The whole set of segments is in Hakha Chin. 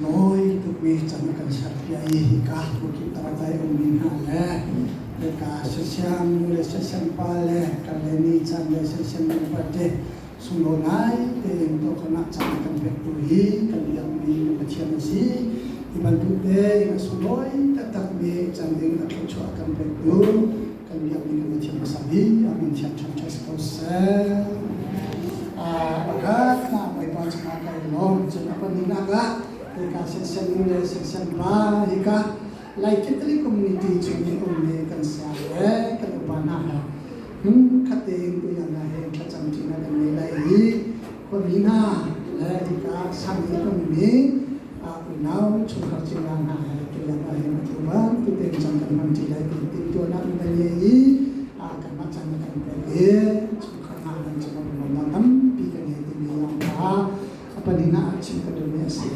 Lawi tukmi can a kan serpiak i hika Bukit Taratai ummi hna le hika Siasiang nu le Siasiang pa le kan le ni can le Siasiang nupa te sunglawi ngai tein tuahkhawhnak caan a kan pektu hi kan biakmi kan Pathian a si. Hi bantuk tein a sunglawi taktakmi can ding a thluachuah a kan pektu kan biakmi kan Pathian hmasa bik a min thiang ṭhangṭha si ko seh. Pakhat na Bawipa cungah ka i lawm. Cun a pahnihnak ah hika Siansian nu le Siansian pa hika Lai Catholic Community chung i ummi kan saya le kan upa hna he hmunkhat tein tuyan ah hin thlacam ṭinak kan ngei lai i khuami hna le hika sang i ummi unau chungkhar cingla hna he tuyan ah hin atu bantuk tein caan kan hman ṭi lai ti timhtuahnak kan ngei i kanmah caan na kan pek i chungkhar hna kan cungah lawmnak tampi kan ngei timi zong kha a pahnihnak ah chim ka duhmi a si.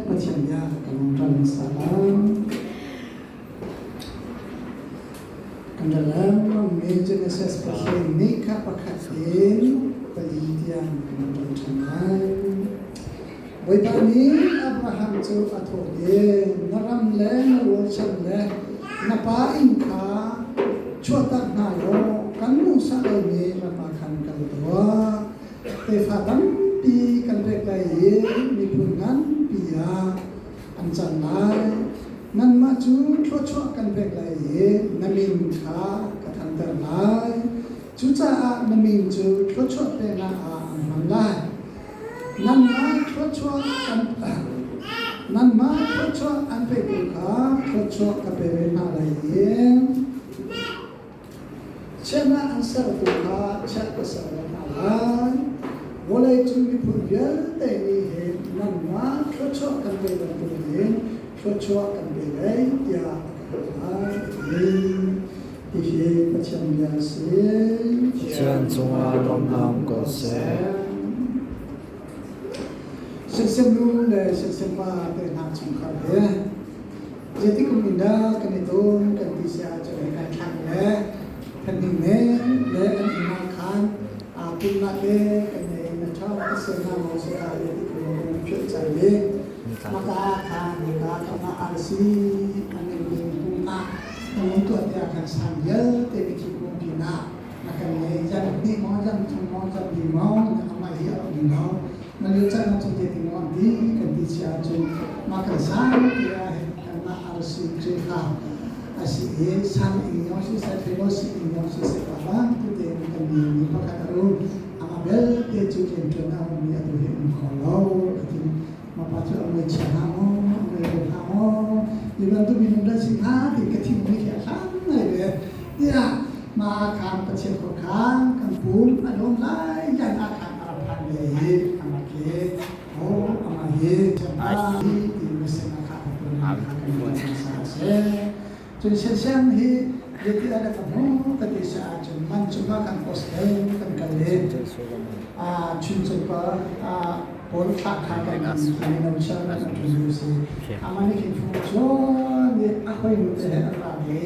Pathian bia kan ral salam. Kan ral mi Genesis Pathian nih kha pakhat in pali tiang kan ral ṭhan lai. Bawipa nih Abraham cu a thawh i, Na ram le na rualchan le na pa inn kha chuahtak hna law kan hmuhsak lomi ram ah khan kal tuah. Tefa tampi kan pek lai i miphun nganpi ah an cang lai. Nanmah cu thluachuah kan pek lai i na min kha ka thanter lai. Cucaah na min cu thluachuah peknak ah an hman lai. Nanmah thluachuah kan nanmah thluachuah an petu kha thluachuah ka pe ve hna lai i chiahnak an sertu kha chiah ka ser ve hna lai. Vawleicung miphun vialte nih hin nanmah thluachuah kan pe bantukin thluachuah kan pe ve tiah a ka hal lai. Hihi Pathian bia a si. Pathian cungah lawmhnak um ko seh. Siansian nu le siansian pa te hna chungkhar he zeitik kum in dah kan i tum kan ti si ahcun hei kai thlang le thanhning ne le an inn ah khan pumhnak te kan nei na ṭha ka sian hna maw si ah zeitik kum kan philh cang i maka khan hika kama arsi an in pum ah Kan tuah tiah kan sang vialte mithi pumpi nak na kan ngei zan hnih maw zan thum maw zan li maw na amah hi a um lo na lio caan ah cun te maw an ti kan ti si ahcun mah kan sang tiah hin kanmah arsi cu kha a si i sang ing yong si sai thei si ing yong si sai pa bang tu te kan ni mi pakhat a um amah belte cu rian ṭuan a um mi atu hi um kho lo ati Mapa cu a ngaihchia hna maw, a ngaih lo hna maw, hi bantuk minung dah si hnga ti ka thinlung hi a hlang ngai ve. Tiah ma khan Pathian khuakhan kan pum a lawm lai yan ah khan a rak phan ve i amah khi oh amah hi hi ti mesen ah kha a kan kan a si. Cun siansiang hi zeiti ah dah ka hmuh ka ti si ahcun man cungah kan hostel kan kal i chunchung pa pawl thlah kha kan mino chia kan ṭun si. Amah nih khin fu cun i a hoi nu te he an ra ve.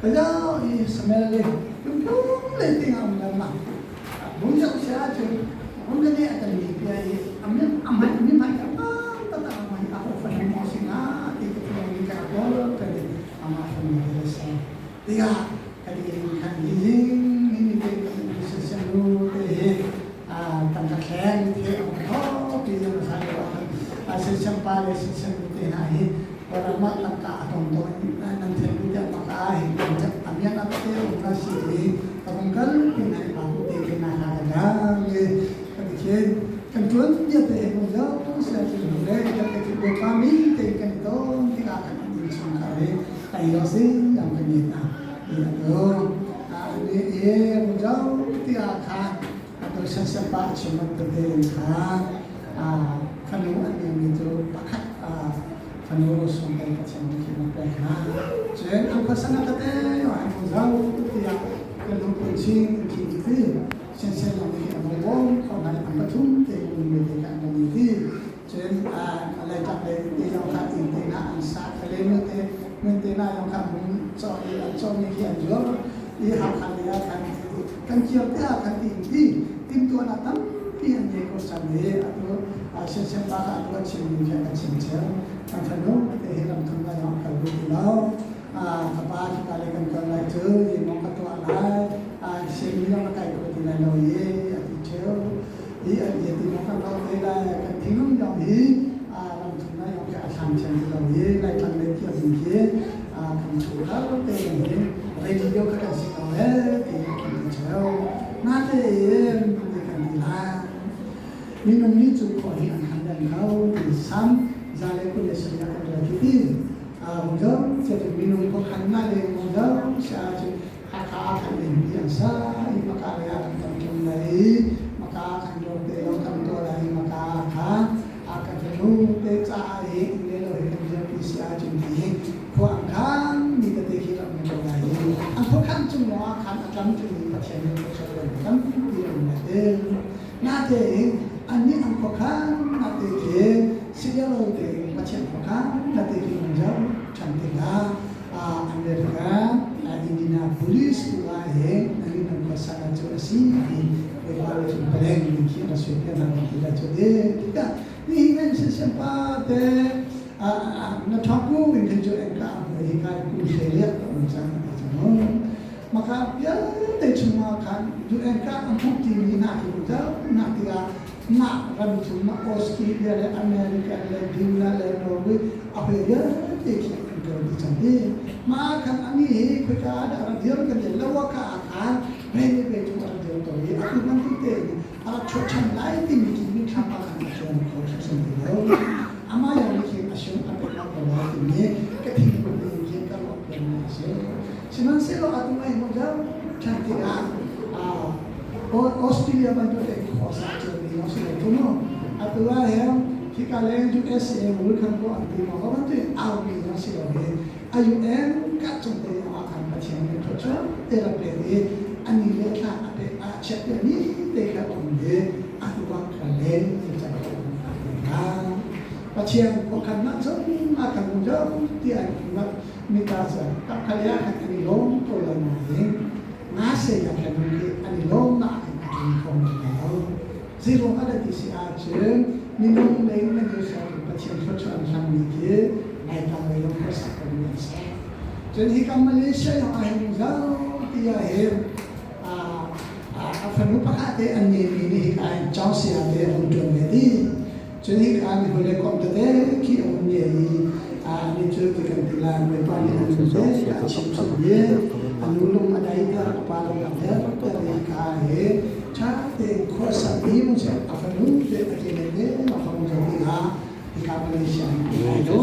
Kaya i Samuel le pum le ting a um lo ma. Bung deuh si ahcun bung ka nih a kan ni pia i a hmai mi hmai ka ta ta hmai a ho fan mo si nga ti ka tuang ni ka kol ka ni ama fan ni le sa tiah ka di ring khan hi jing ni ni te ka ni se se nu te he a tang ka thleng the ang tho pi jang sa le a se sem pa le se sem nu te na hi Orama tangka a tong to nan then tu tiah maka hi amian ap te um na si i ka hung kal pi nai pa te ke na ha ka dang e kan khen kan tuan bia te he kong zo sia chu le kan ke thi pa mi te kan ton ti ka kan in chung ka re ai yo si yang kan ni na i to a ni e kong zo ti a kha a to san san pa chim te te kha a fanu an mi chu pakhat fanu sung kai Pathian nih khin a pek hna. Cun an khuasak ah tete an hung zau tiah kan hung pun chin an khi ti sensen lawng nih an hung bawm kho hna an pathum te um ve te kan kan ti. Cun a lai tlak le te zong kha inn te hna an sa le nu te mun te na zong kha mun caw i an caw mi khi an zuar i Hakha lei ah khan kan kir te ah khan ti ti timtuahnak tampi an ngei ko san i atu. Siasen pa ka tuah chim mi khi kan chim cio. Kan fanu te hi lam thum lai zong kal duh ti lo. Ka pa khi ka le kan kal lai cu yi mong ka tuah lai. Sian mi zong ka kai ko ti lai lo i a ti ṭheo. Hi an ti ti mong kan kal te lai. Kan thinlung zong hi lam thum lai zong khi a thlang thiam ti lo i Laitlang lei khi a ding khi kan chungkhar te in radio kha kan si ko ee ti kan ti ṭheo. Natein ti kan ti lai. Minung nih cu khua hi an han dan kho ti sam 127 kan rel khi ti. Hungzo cun minung khuakhan na le hungzo sia cun Hakha khan inn an sa i maka le ah kan tam ṭung lai maka khan ro te lo kan tuah lai maka kha a kan fanu te caah hi inn le lo hi kan dirpi si ahcun ti khua an khan mi tete khi rak um ko lai i an khuakhan cung lawngah khan a tlam tling mi Pathian nih khuachia ram tampi a um lai te. Natein annih an khuakhan nate khi si lo tein Pathian khuakhan nate khi an zoh ṭhan tikah America Indianapolis tu ah he nan nan khuasa cu a si ti Bawipa le chung paleng ning khi an suai piak hna ti lai cu te tikah nihin nan sian pa te na ṭhawk in khan cu engka hi kai kum hlei liak ka um cang ti cu maka vialte chungah khan du engka an hmuh ti mi hna hi zoh na tikah mah ram chung ah Australia le America le Dula le Norway a hoi vialte khi an kal dih cang i mah khan ani hi khoika dah rak dir kan ti lo ka ah khan ve ve cu a rak dir ko i atu bantuk tein a rak chuah ṭhan lai timi khi mitthlam ah khan a cuang kho hrimhrim ti lo. Amah yang nih khin a sung a pek ko lai timi ka thinput in khin ka ruah piakmi a si. Sihmanhsehlaw atu ai hmu zoh ṭhan tikah Australia bantuk in khuasa ciomi lawng si lo cu mu. Atu ah hin hika le USA rul khan ko an ti maw ka bantuk aumi zong si lo hi a UN kah cung te ah khan Pathian nih thluachuah te rak pek i ani le thla a pe a chiat te ni te kha um i atu ah kha len cang ko. Pathian khuakhannak zong a kan um lo tiah mita cu kapkhalei ah khan an i lawm ko lai nain ngase ah khan khi an i lawmnak in a tling kho men lai lo. Zeiruang ah dah ti si ahcun minung lei in kan ser Pathian thluachuah an hlammi khi Laitlang lei lawng khuasak ko mi an si. Cun hika Malaysia zong ah hin zau ti ah hin a fanu pakhat te an ngeimi nih hika hin Chausia te a hung ṭuan ve ti. Cun hika mi hawile kom tete khi a um ve i ani cu ti kan ti lai Bawipa nih an nu te a chim chim i a nu lung a daiter a pa lung a derter i hika hi ṭha tein khuasak i mun a fanu te a ke le a fanu zong ti kha hika Malaysia ai lo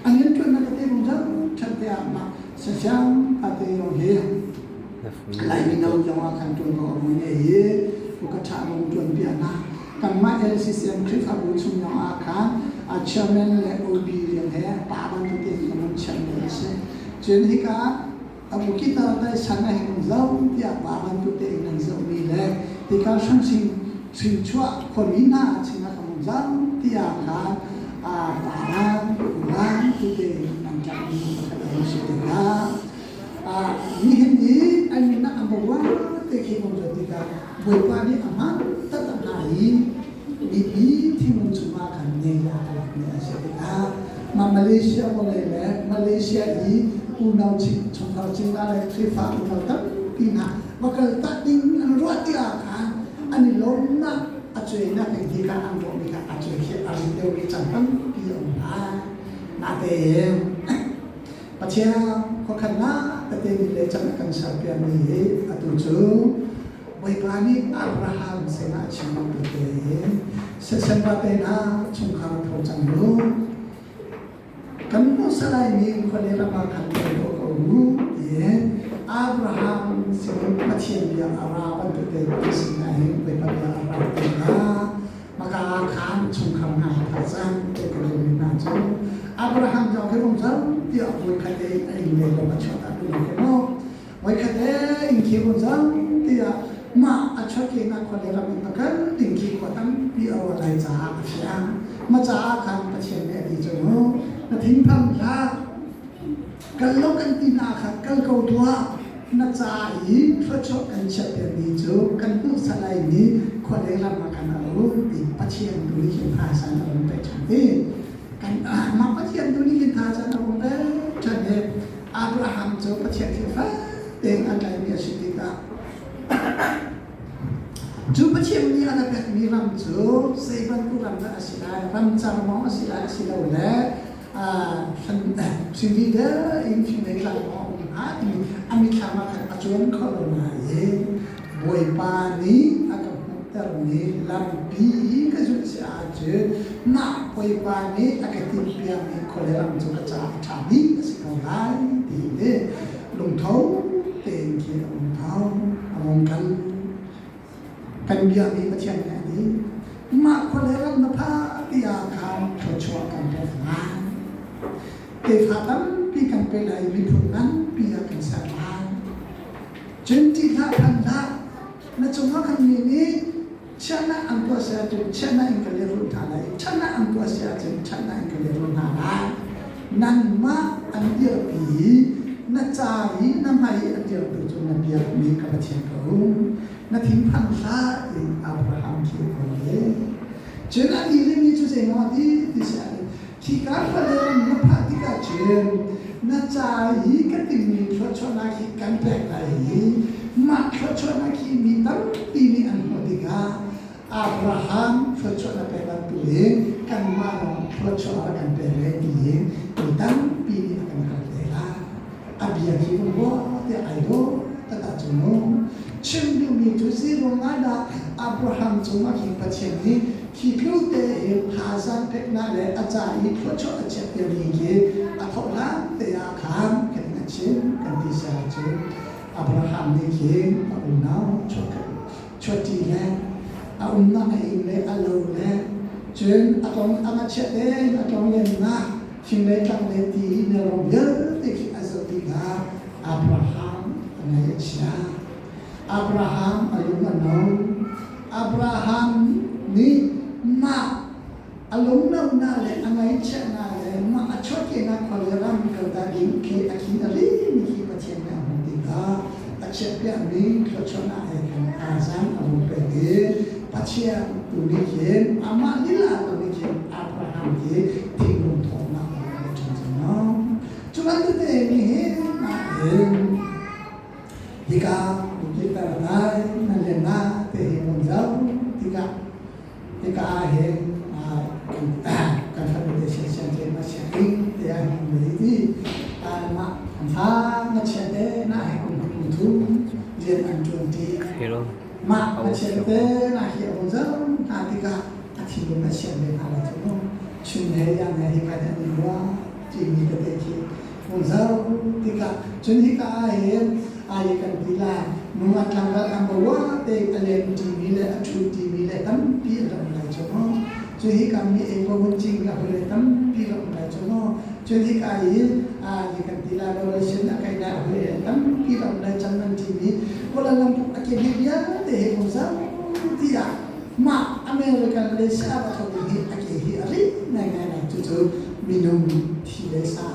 an in ṭuannak tete mung zau ṭhan te ah mah sasiang ate yong hi Lai mino zong ah khan ṭuan ko a mui ne hi ka ṭha mong ṭuan piak na kanmah LCCM Khrihfabu chung zong ah khan a chairman le OB rian he pa bantuk tein kan um chiahmi a si. Cun hika abu kita dai san a hing zo tiah pa bantuk tein nan zohmi le hika hramsing hringchuah khuami hna chingah kan um zau tiah khan a pa lan lan tu tein nan tlakmi pakhat a si tikah nihin i an min ah an va te khi um zat tikah Bawipa nih a hmaan taktak hna i mipi thinlung chungah khan nei a lakmi an si tikah mah Malaysia vawlei le Malaysia i unau chungkhar cingla le Khrihfa unau tampi hna va kal tak ding an ruah tikah khan an i lawmnak a cuainak in hi kha an ruahmi kha a cuai khi a rit deuhmi caan tampi a um lai. Natein Pathian khuakhannak tete nih le cang a kan serpiakmi hi atu cu Bawipa nih Abraham sinah a chim bantuk tein September te hna chungkhar tho cang u. Kan hmuh laimi khuale ram ah khan kal ko ko u tiin Abraham sinin Pathian bia a ra bantuk tein kan sinah hin Bawipa bia a ra te hna. Maka khan chungkhar hna tha cang te ka rel hna cu Abraham zong khi rung cang tiah voikhat te a inn le lo a chuah ta tu ke maw voikhat te inn khi rung cang tiah mah a chuah ke na khua le ram in pakal ding khi khua tampi a ruah lai caah a fiang ma caah khan Pathian nih a ti cu na thinphang hlah kal lo kan ti na kha kal ko tuah. Na ca i thluachuah kan chiahpiakmi cu kan hmuhsak laimi khua leng ram ah khan a um ti Pathian tu nih khin thazaang a um pek ṭhan i kan mah Pathian tu nih khin thazaang a um pek ṭhan i Abraham cu Pathian thil fek tein a tlaimi a si tikah cu Pathian nih a ra pekmi ram cu zei bantuk ram dah a si lai, ramcar maw a si lai asilole Hrinvi der in fing tlang maw a um hnga timi a mitthlam ah khan a cuan kho lo nain Bawipa nih a ka hmuhtermi lampi hi ka zulh si ahcun mah Bawipa nih a ka timhpiakmi khuale ram cu ka caah a ṭha bik a si ko lai ti hi lungtho tein khi a um tho a vung kal. Kan biakmi Pathian nih a ti. Mah khuale ram na phak ti ah khan thluachuah kan pek lai. Tefa tampi kan pe lai i miphun nganpi ah kan ser lai. Cun ṭih hlah phan hlah, na cungah khan mi nih chiahnak an tuah si ahcun chiahnak in ka lehrulh hna lai i ṭhatnak an tuah si ahcun ṭhatnak in ka lehrulh hna lai. Nangmah an dirpi i na ca i na hmai i a dirtu cu na biakmi ka Pathian ka um. Na thinphang hlah in Abraham khi a ton ve. Cun a ti cu zeimaw a ti ti si ahcun khika khua le ram na phah tikah cun na ca i ka timmi thluachuahnak hi kan pek lai i mah thluachuahnak hi mi tampi nih an hmuh tikah Abraham thluachuah na pek bantukin kanmah lawng thluachuah a kan pek ve tiin mi tampi nih a kan hal te lai. A bia hi vung ruah tiah ai dawh tak ahcun mu chim duhmi cu zeiruang ah dah Abraham cungah hin Pathian nih khi tlu tein thazaang peknak le a ca i thluachuah a chiahpiakmi khi a thawh hlan te ah khan kan a chim kan ti si ahcun Abraham nih khin a unau chuahṭi le a umnak a inn le a lo le cun a tong a ngachiah tein a tlonglennak thing le tlang le ti nelrawn vialte khi a zoh tikah Abraham a ngaih a chia. Abraham a lung a no. Abraham nih mah a lungnonak le a ngaihchiatnak le mah a chuahkehnak khua le ram kal ta ding khi a khin a rimi khi Pathian nih a hmuh tikah a chiahpiakmi thluachuahnak he khan thazaang a vung pek i Pathian tu nih khin amah lila tu nih khin Abraham hi thinlung thawhnak a vung pek ṭhan cang. Cu bantuk te nih hin nain hika bukit lai nan len na te hi mun zau tikah hika ah hin kan fanu te sian sian te ma sia ing te ah hin mei ti mah fa na chia te na he kum kum thum rian an ṭuan ti mah na chia te na hi a mun zau hna tikah a thinlung a sian ve hna lai cu chun he yang he hika an i rua timi tete khi hung zoh tikah cun hika ah hin ai kan ti lai nungak tlangval ang bawa te a lem ṭimi le a ṭhu ṭimi le tampi a rak um lai cu mu cu hika mi ei ko hun cing la hule tampi rak um lai cu mu cun hika i ai kan ti lai lo sin a kai lai hule tampi rak um lai cang nan ṭimi Kuala Lumpur a ke vialte he hung zoh tiah mah American le Siava thawng hi a ke hi a rit ngaingai lai. Cucu minung thi le sa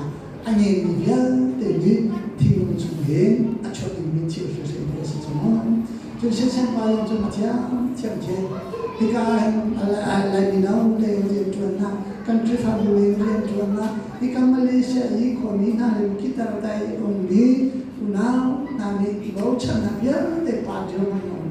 a ngeimi vialte nih thinlung chung hin a chuah dingmi thil hrimhrim khi a si cu mu. Cun siansian pa zong cu mathiam thiam khi hika ah hin Lai mino le rianṭuannak kan Khrihfabu in rianṭuannak hika Malaysia i khuami hna le Bukit Taratai ummi unau hna nih bochannak vialte pa ṭio hmanh a um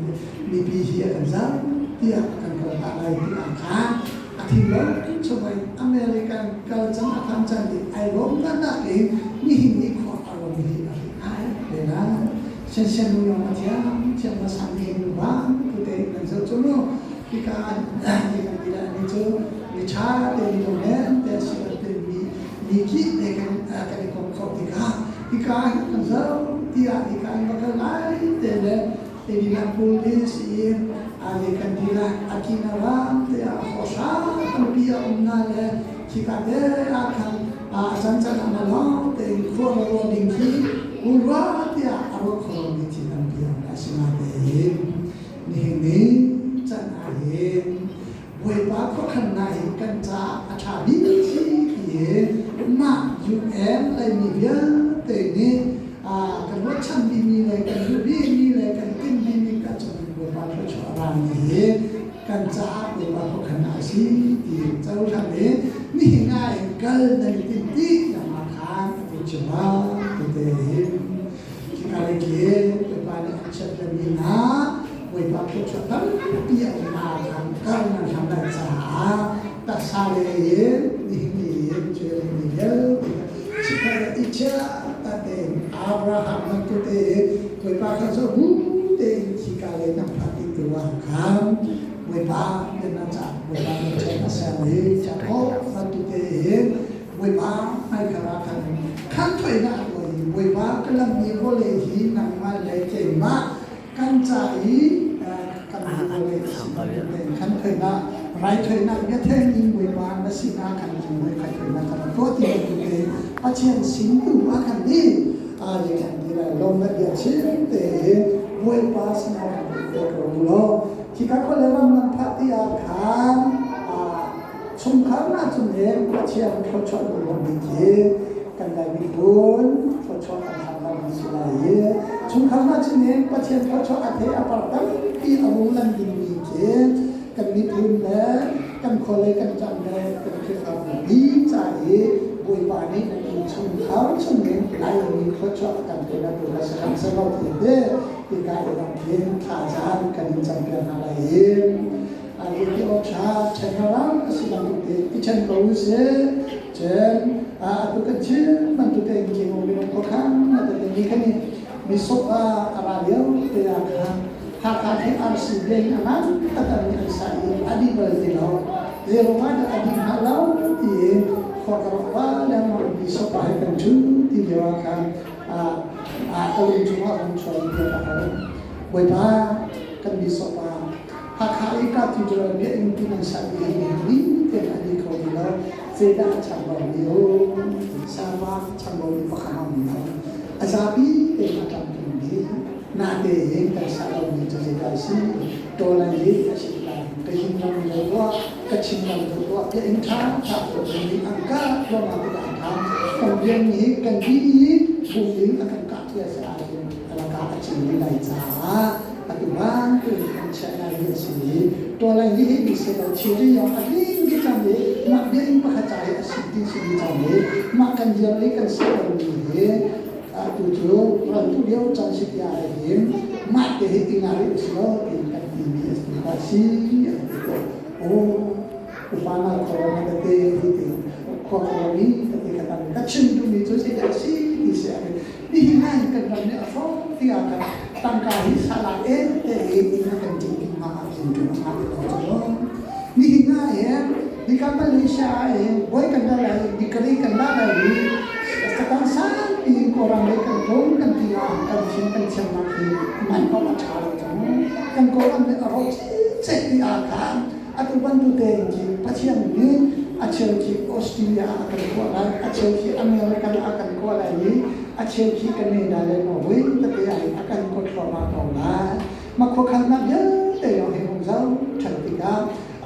mipi hi a kan zam tiah a kan kal ta lai ti ah khan a thinlung chung in American kal cang a phan cang ding ai lawm nak in nihin ni khua a rom hi a ri ai ve la sian nu yong a thiam thiam ma sang ni nu bang tu te nan zo chu mu hika ni kan ti la ni chu mi tha te ni lo len te si te mi mi ki te kan kan i kom kho tikah hika kan zo tiah hika in va kal lai te le Indianapolis i ali kan ti lai Akina ram te ah hawhra tampi a um na le khika te ah khan a cancan ah na lawng tein khua ruah ding khi rua tiah a ruah kho mi thil tampi a um lai sinatein nihin ni can ah hin Bawipa khuakhannak hi kan caah a ṭha bik si ti hi mah UN Laimi vialte nih Kan ruahchan bikmi le kan duh bikmi le kan timh bikmi kan cung Bawipa thluachuah a rami hi kan caah Bawipa khuakhan a si ti cohlang in nihin ah in kal nan i timh dih lengmang khan atu chim ah tete hin khika le khin Bawipa nih an chiatmi hna Bawipa thluachuah tampi a um khan kar nan hlam lai caah taksa le in nihin ni in thil mi vialte chikkhat i chiah tein Abraham bantuk tein Bawipa kha cu bu tein khika lei nan phak ti tu ah khan Bawipa nan caah Bawipa nan ṭhen a ser i Jakob bantuk tein Bawipa hmaikal ah khan khan thoinak a tuah i Bawipa ka lammi vawlei hi nangmah le keimah kan ca i kan vawlei kan thoinak raithoinak biatheng in Bawipa na sinah kan mui khaithoinak kan tuah ti bantuk tein Pathian sin tu ah kan ni ye kan ti lai lawm na bia chim tein Bawipa sinah kan ti ko law khika khua le ram nan phah ti ah khan chungkhar na cung he Pathian thluachuah lung bik hi kan lai miphun thluachuah kan hlam lam si lai i chungkhar na cun hin Pathian thluachuah a the a par tampi a rung lan dingmi khi kan miphun le kan khua le kan ram le kan Khrihfabu bi ca i Bawipa nih nan innchungkhar chungin Laimi thluachuah a kan pe na tu ka sakam selo ti te tika i ram khin thlazan kan in campiak hna lai i ti awk ṭha ṭhenram a si bantuk te i ṭhen ko u sih. Cun atu kan chim bantuk tein khi minung khuakhan na tete mi khan i misok a ra lio te ah khan Hakha khi RC beng a ngan taktak mi an sa i a dih bal ti lo. Zeiruangah dah a dih hnga lo tiin khua ka rak va lengmang misok pa he kan ṭhu ti lio ah khan ka lung chungah rung chuak bia ka hal. Bawipa kan misok pa Hakha i cathedral biakinn ti nan sak i hi ni ten an i kho ti lo. Zeidah a chambau mi um? Sama chambau mi pakhat a um lo. A zapi tein a tlamtling mi natein kan sak lomi cu zeidah a si? Tawlai hi a si lai. Ka him lam lo tuah, ka chim lam lo tuah, biakinn ṭha ṭha tuah mi an kah thluahmah tikah khan kan biakinn hi kan dih i bu in a kan kah cia si ahcun a lakah a cin rih lai caah atu bantuk kan chiah lai hi a si i tualai hi hi mi si lo thilri yong a tling ti cang i mah biakinn pakhat ca hi a si ti si ti cang i mah kan dir i kan si lo mi hi atu cu ral tu lio cang si ti ah hin mah te hi i nga rih usih law tiin kan ti mi a si ka si a ti ko o upa na corona ka te hi ti khua kholo mi ka ti ka tam ka chim duhmi cu si a si ti si a Nihin ah kan ram nih a hrawk tiah kan tangka hi salah en te in a kan ṭing ma ah hin ṭung a ti lo cu. Nihin ah hin hika Malaysia ah hin boi kan la lai degree kan la lai i satang sanpi in Kawlram lei kan tlung kan ti ah kan fim kan thiamnak hi man awk a ṭha lo cu. Kan Kawlram nih a rawh cicek ti ah khan atu bantuk tein khi Pathian nih a cheu khi Australia ah a kan kuah lai, a cheu khi American ah a kan kuah lai i a cheu khi Canada le Norway tete ah hin a kan kuat thluahmah ko lai. Mah khuakhannak vialte lawng hi hung zoh ṭhan tikah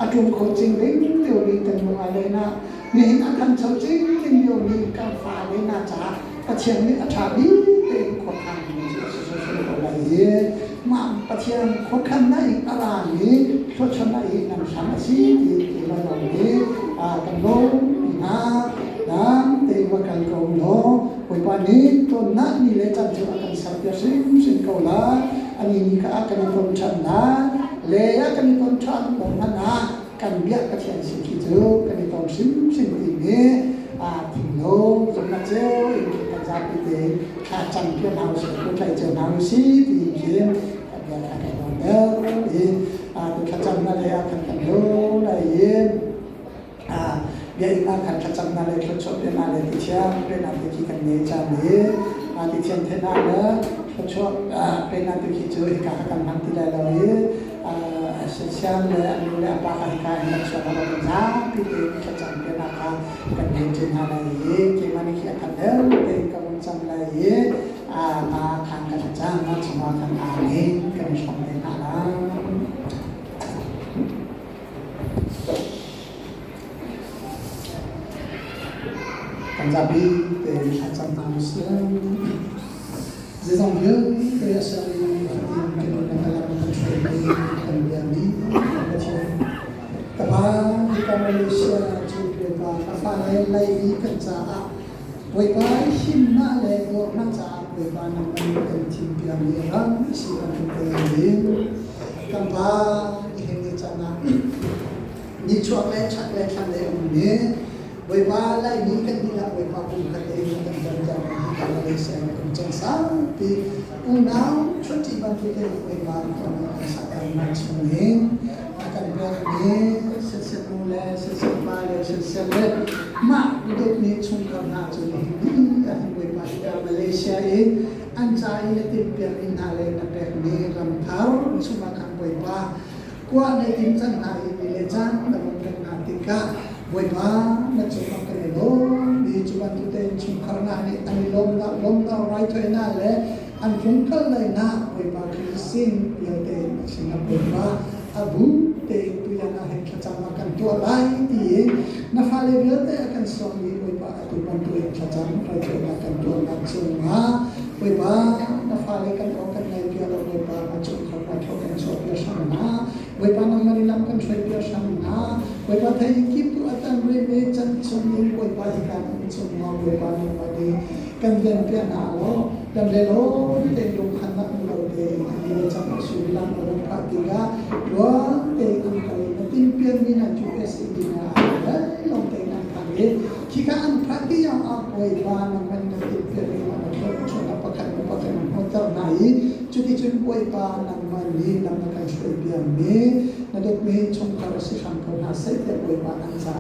a ṭum kho cing ding liomi kan nung ah len ah nihin a thancho cing ding liomi kan fale hna caah Pathian nih a ṭha bik tein khuakhan mi cu a si hrimhrim ko lai i mah Pathian khuakhannak in a rami thluachuahnak hi nan hram a si ti keimah lawng hi kan lawm hna. Dam tein va kal ko law Bawipa nih tonnak ni le caan cu a kan serpiak hrimhrim ko lai. Ani ni kha kan i ton ṭhan lai. Le ah kan i ton ṭhan lo hmanh ah kan biak Pathian sin khi cu kan i ton hrimhrim timi thinlung zumhnak cio in kan zapi tein thla cam piak hna usih ku tlai cio hna usih ti khin kan bia kha kan nawl deuh i tu thlacam na lei ah khan kan lo lai i biakinn ah khan thlacam na le thluachuah pe na le ti thiang pe na te khi kan nei cang i ti thiang the na le thluachuah pe na te khi cu hika kan hmang ti lai lo i siang le a nu le a pa kha hika in kan chuak lo kan zapi tein thlacam pinak kha kan ngei ṭi hna lai i keimah nih khi a khat deuh tein ka vung cam lai i ma khan ka thlacam ma chungah khan amen kan i hrawm te hna lai. Kan zapi tein thlacam hna usih. Zeizong vialte a ser i fatin kan in na lam kan hruaimi kan biami kan Pathian. Ka pa hika Malaysia cu Bawipa ka fale lei i kan caah Bawipa himnak le dawtnak caah Bawipa nangmah nih kan thimpiakmi ram a si bantuk tein kan pa nihin ni caan ah nichuak le chak le thlang le um nih Bawipa Laimi kan dihlak Bawipa pumkhat tein kan tonter mi hi kan Malaysia in kum cang saupi unau ṭhuṭi bantuk in Bawipa kan kan sakternak chungin a kan pekmi sitset nu le sitset pa le sitset le mah dawtmi chungkhar hna cu nihin ni ah hin Bawipa hi Malaysia i an ca i na timhpiakmi hna le na pekmi ramthar chungah khan Bawipa kuah na tim cang hna i ni le caan na vun pek hna tikah Bawipa na cungah kan i lawm i cu bantuk tein chungkhar hna nih an i lawmnak lawmnak raithawinak le an tlungkal lainak Bawipa Khrih sin vialte na sinah Bawipa a bu tein tuyan ah hin thlacam ah kan tuah lai tiin na fale vialte a kan sawmmi Bawipa atu bantukin thlacam raithawinak kan tuahnak cungah Bawipa na fale kan aw kan ngaih piak lo Bawipa na chungkhar na thaw kan chuah piak hram hna Bawipa nangmah nih lam kan hruai piak hram hna Bawipa thei kip tu atan reme chan chung in Bawipa hi kan um chung ma Bawipa nangmah nih kan ven piak hna law kan le law te lungkhan nak um lo te ni le cang sullam a rung phah tikah tuan te an kal na timpian mi na cu SAD na long te an phang i khika an phah ti ah Bawipa nangmah na timpian mi na thluachuahnak pakhat hnu pakhat na hmuhter hna i cuticun Bawipa nangmah nih lam na kan hruai piakmi na dawtmi chungkhar si hram ko hna seh tiah Bawipa an ca.